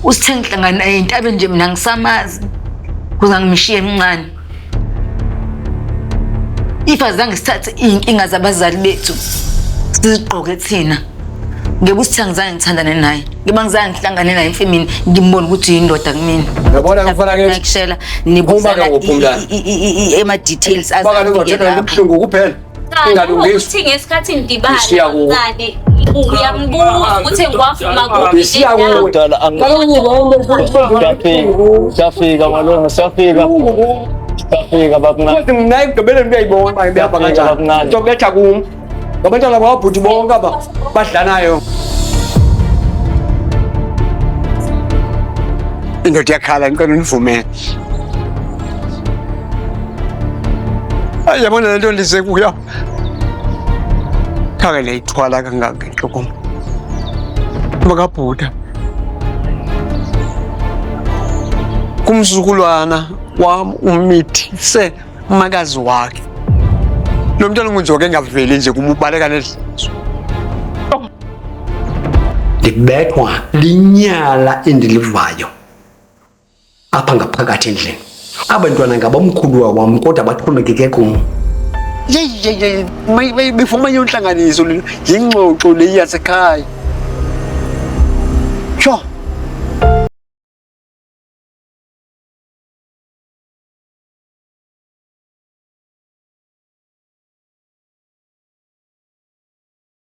Usithe ngihlangana naye entabeni nje mina ngisamazi. Kuze ngimishiye emncane. If azange sithathe iy'nkinga zabazali bethu sizigqoke thina. Ngeke usithe angizange ngithandane naye. Ngiba ngizange ngihlangane naye emfimini ngimbone ukuthi uyindoda kumina. Uyabona mfana kithi? Ngikushela Phuma nibuzana ke ngoku, mntana. ema details Baka lozothetha ngobuhlungu kuphela. Ingalungiswa. Ukuthi ngesikhathi ngidibana Ngishiya kuwe. kancane uyambuza ukuthi ngiwafuma kuphi Ngishiya kuwe. Mdala siyafika, siyafika malume, siyafika. Siyafika babuncane. Kodwa mina ekugqibeleni uyayibona uba ibihamba kanjani. Babuncane. Into betha kum. Ngabantwana bakabhuti bonke aba badlanayo. Indoda iyakhala ngicela univumele. Hayi yabona le nto ndize kuyo. Khake leyithwala kangaka enhloko. Makabhuda. Kumzukulwana wam umithise umakazi wakhe. Lo mntwana ungunje ke engaveli nje kuma ubaleka nedliso. Ndibethwa linyala endilivayo apha ngaphakathi endlini. Abantwana ngabamkhuluwa wam kodwa baxhomekeke kum. Yeyi yeyi befumanye intlanganiso le yingxoxo le yasekhaya.